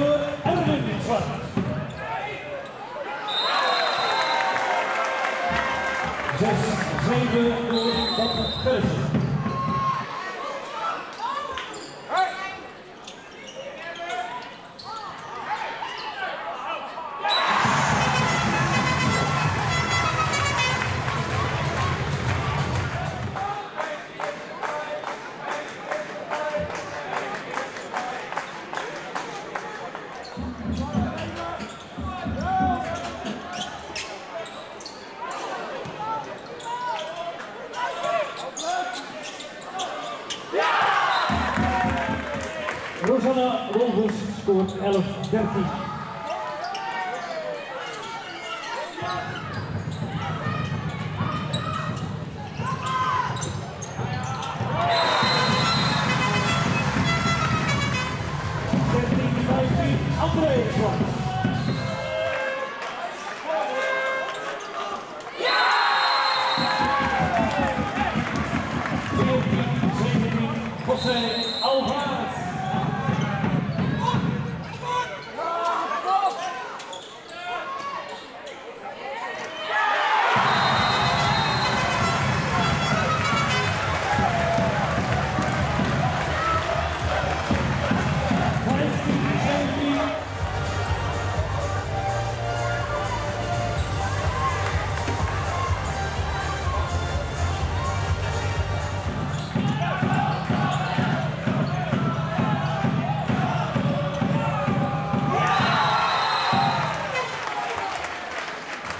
door Erwin Zwart. 6-7 door Bob Gerritsen. Rosanna Wolvers scoort 11-13. André Zwart. Ja! 14-17, José Alvarez.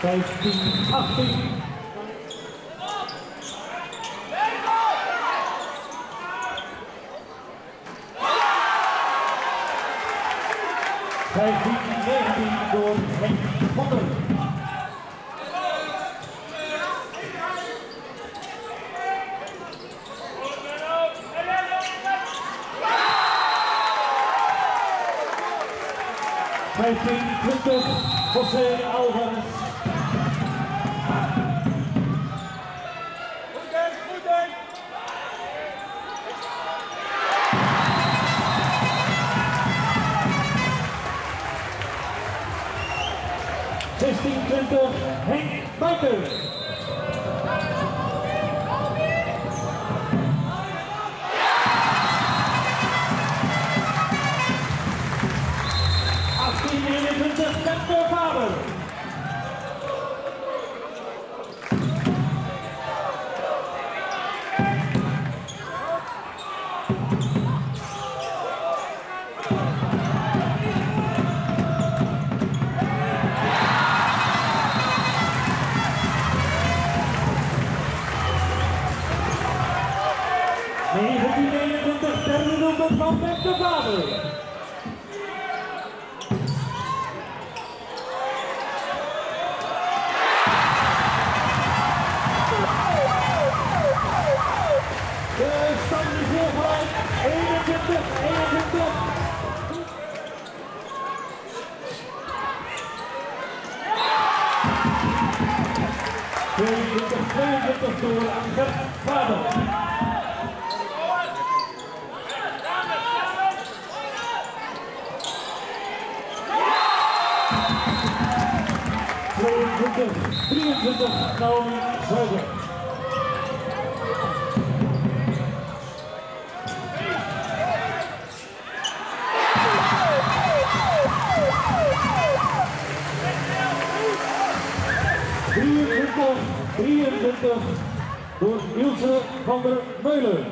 15-18. 15-19 door Henk Potter. 15-20, José Alvarez. 16-20, Henk Buiten. 18-21, Femke Faber. 19-21, derde doelpunt van Femke Faber. De stand is weer gelijk, 21-21. 22-22 door Gert Faber. 22-23, Naomi Zuider. 23-23 door Ilse van der Meulen.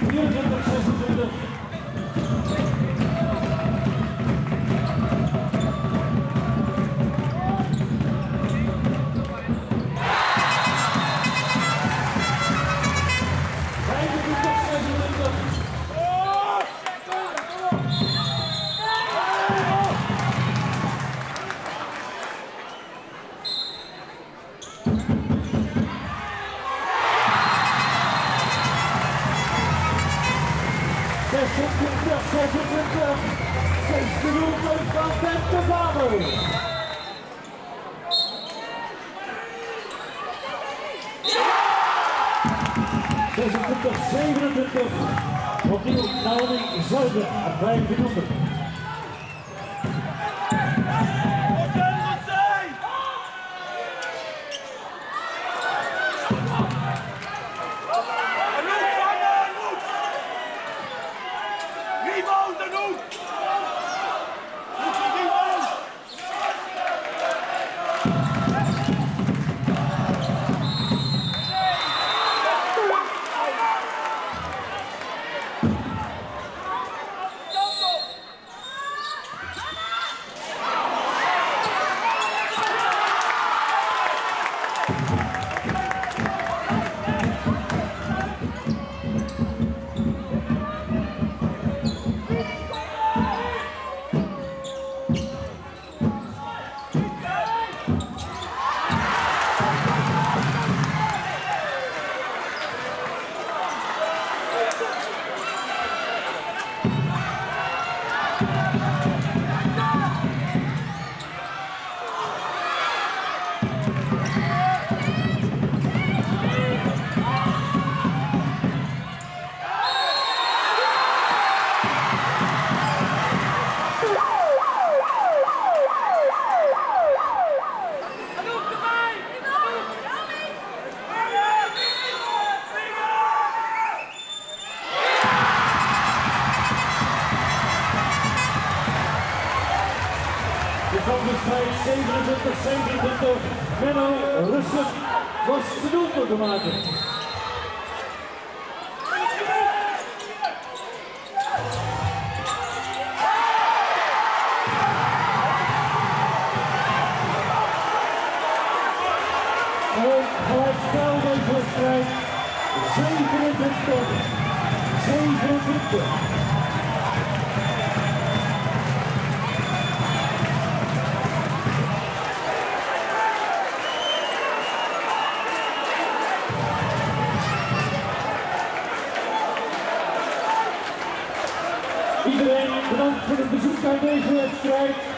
24-26. 26, 26, zesde doelpunt van Femke Faber. 26-27. Opnieuw Naomi Zuilen 1500. Rebound, Anouk! Rebound! De strijd 27-27. Menno Russen was de doelpunt te maken. Gelijk spel deze wedstrijd. 27-27. Iedereen bedankt voor het bezoek aan deze wedstrijd.